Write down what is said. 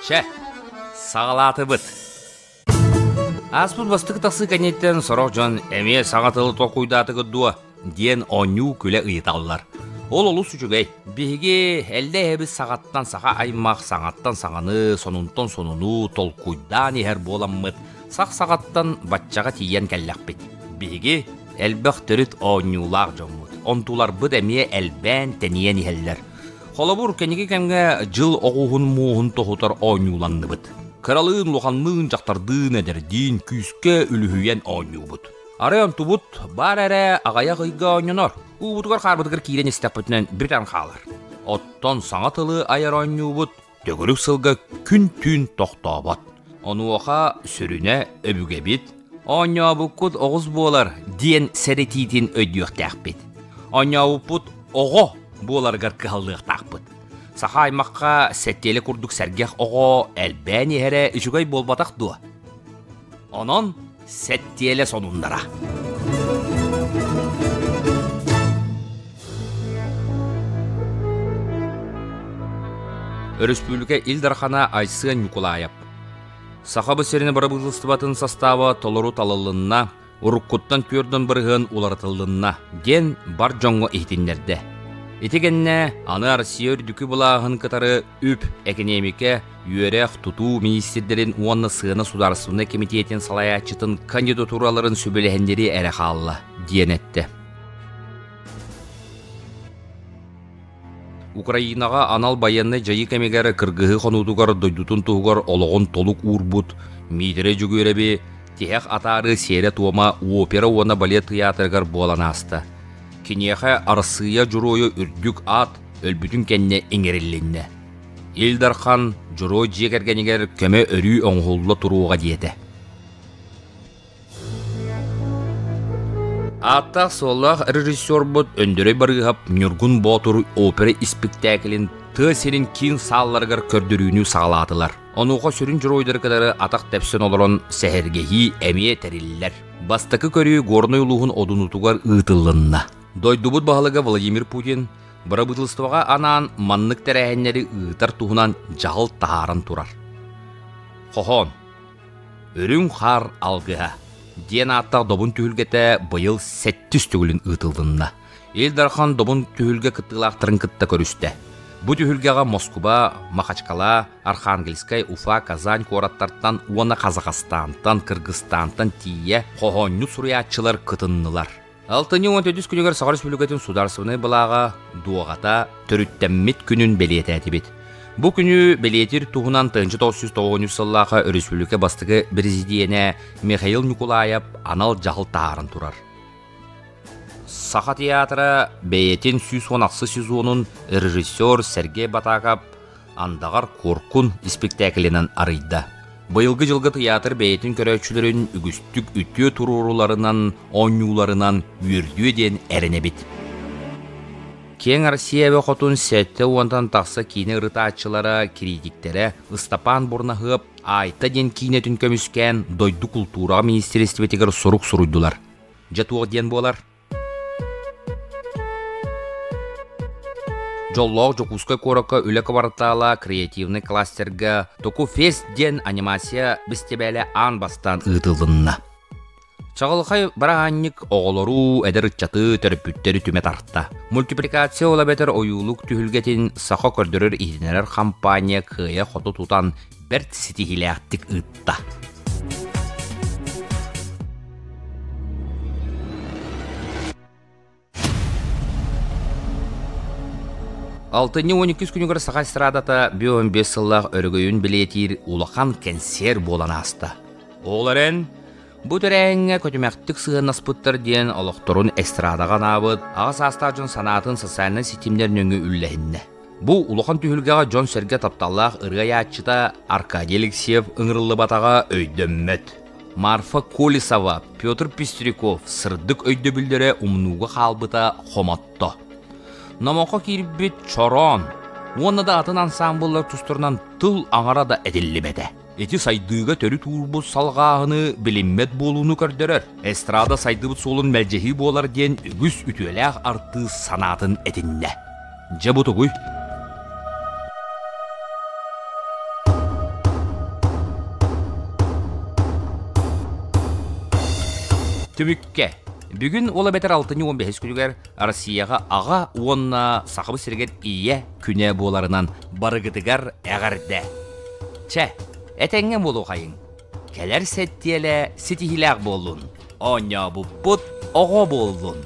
Чэ, саҕалаатыбыт. Ааспыт бастакы тахсыы кэнниттэн сорох дьон эмиэ саҥа тылы толкуйдаатыгыт дуо диэн оонньуу күлэ ыйыталлар. Ол олус үчүгэй. Биһиги эллэ эһэбит саҕаттан саха аймах саҥаттан саҥаны, сонунтан сонуну толкуйдаан иһэр буоламмыт, сах саҕаттан баччаҕа тиийэн кэллэхпит. Биһиги элбэх төрүт оонньуулаах дьоммут. Онтуларбыт эмиэ элбээн тэнийэн иһэллэр. Холобур, кэнники кэмҥэ дьыл оҕуһун муоһун тоһутар оонньууланныбыт. Кыралыын, улаханныын, дьахтардыын, эдэрдиин күүскэ үлүһүйэн оонньуубут. Арай онтубут баар эрэ аҕыйах ыйга оонньонор. Уубутугар-хаарбытыгар киирэн истэхпитинэн бүтэн хаалар. Оттон саҥа тылы айар оонньуубут төгүрүк сылга күн-түүн тохтообот. Онуоха сүрүнэ өбүгэбит «Оонньообуккут оҕус буолар» диэн сэрэтиитин өйдүөхтээхпит. Оонньообуппут оҕо буоларыгар кыһаллыахтаахпыт. Саха аймахха сэттиэлэ курдук сэргэх оҕо элбээн иһэрэ үчүгэй буолбатах дуо? Онон сэттиэлэ сонуннара. Өрөспүүбүлүкэ Ил Дархана Айсен Ньукулаайап Сахабыт сирин бырабыыталыстыбатын састааба толору талылынна, уруккуттан 40% уларытылынна диэн бар дьоҥҥо иһитиннэрдэ. Ити гэннэ аны Россия үрдүкү былааһын кытары үп, экэниэмикэ, үөрэх, тутуу миниистирдэрин уонна сыана судаарыстыбаннай кэмитиэтин салайааччытын кандидатураларын сүбэлэһиннэрии эрэ хаалла, диэн эттэ. Украинаҕа анал байыаннай дьайыы кэмигэр кыргыһыы хонуутугар дойдутун туһугар олоҕун толук уурбут Миитэрэй Дьөгүөрэби тиһэх атаарыы сиэрэ-туома опера уонна балет тыйаатырыгар буолан ааста. Киниэхэ Арассыыйа Дьоруойа үрдүк аат өлбүтүн кэннэ иҥэрилиннэ. Ил Дархан Дьоруой дьиэ кэргэнигэр көмө өрүү оҥоһулла туруоҕа диэтэ. Ааттаах-суоллаах режиссербут Өндөрөй Барыыһап Ньургун Боотур опера испиктээкилин тыа сирин киин саалларыгар көрдөрүүнү саҕалаатылар. Онуоха сүрүн дьоруойдары кытары атах тэпсэн олорон сэһэргэһии эмиэ тэриллэр. Бастакы көрүү Горнай улууһун Одунутугар ыытыллынна. Дойдубут баһылыга Владимир Путин бырабыыталыстыбаҕа анаан маннык тэрээһиннэри ыытар туһунан дьаһал таһааран турар. Хоһоон Үрүҥ хаар алгыһа диэн ааттаах Добун түһүлгэтэ быйыл сэттис төгүлүн ыытылынна. Ил Дархан Добун түһүлгэ кыттыылаахтарын кытта көрүстэ. Бу түһүлгэҕэ Москуба, Махачкала, Архангельскай, Уфа, Казань куораттартан уонна Казахстантан, Кыргызстантан тиийэ хоһоонньут суруйааччылар кытыннылар. Алтынньы 14 күнүгэр Саха Республикатын судаарыстыбаннай былааҕа дуоҕата төрүттэммит күнүн бэлиэтээтибит. Бу күнү бэлиэтиир туһунан 1993 сыллаахха өрөспүүбүлүкэ бастакы президенэ Михаил Ньукулаайап анал дьаһал таһааран турар. Саха театра бэйэтин 116 сезонун режиссер Сергей Батаков Андаҕар Куоркун испиктээкилинэн арыйда. Быйылгы дьылга тыйаатыр бэйэтин көрөөччүлэрин үгүстүк үтүө туруоруларынан, оонньууларынан үөрдүө диэн эрэнэбит. Киэҥ Россия эбэ хотун 70-тан тахса киинэ ырытааччылара, кириитиктэрэ Ыстапаан Бурнаһыап Айта диэн киинэтин көмүскээн дойду култуураҕа министиэристибэтигэр сурук суруйдулар. Дьэ туох диэн буолар? Дьоллоох Дьокуускай куоракка үлэ кыбартаала креативнай кластерга Току Фест диэн анимация бэстибээлэ аан бастаан ыытылынна. Чаҕылхай бырааһынньык оҕолору, эдэр ыччаты, төрөппүттэри түмэ тарта. Мультипликация ол эбэтэр ойуулук түһүлгэтин саха көрдөрөр-иһитиннэрэр хампаанньа кыайа-хото тутан бэрт ситиһиилээхтик ыытта. Алтынньы 12 күнүгэр Саха эстрадата 55 сыллаах өрөгөйүн бэлиэтиир улахан кэнсиэр буолан ааста. Ол эрэн, бу тэрээһиҥҥэ көтүмэхтик сыһыаннаспыттар диэн олохторун эстрадаҕа анаабыт аҕа саастаах дьон санаатын социальнай ситимнэр нөҥүө үллэһиннэ. Бу улахан түһүлгэҕэ дьон-сэргэ тапталлаах ырыа айааччыта Аркадий Алексеев ыҥырыллыбатаҕа өйдөммөт. Марфа Колесова, Петр Пестряков сырдык өйдөбүллэрэ умнууга хаалбыта хомотто. Номоххо киирбит Чороон уонна да атын ансаамбыллар тустарынан тыл аҥара да этиллибэтэ. Ити сайдыыга төрүт уурбут салҕааһыны билиммэт буолууну көрдөрөр. Эстрада сайдыбыт суолун мэлдьэһии буолар диэн үгүс үтүөлээх артыыс санаатын этиннэ. Дьэ бу тугуй? Түмүккэ, бүгүн ол эбэтэр алтынньы 15 күнүгэр Россияҕа аҕа уонна Сахабыт сиригэр ийэ күнэ буоларынан барыгытыгар эҕэрдэ! Чэ, этэҥҥэ буолуохайыҥ! Кэлэр сэттиэлэ ситиһиилээх буоллун, оонньообуппут оҕо буоллун!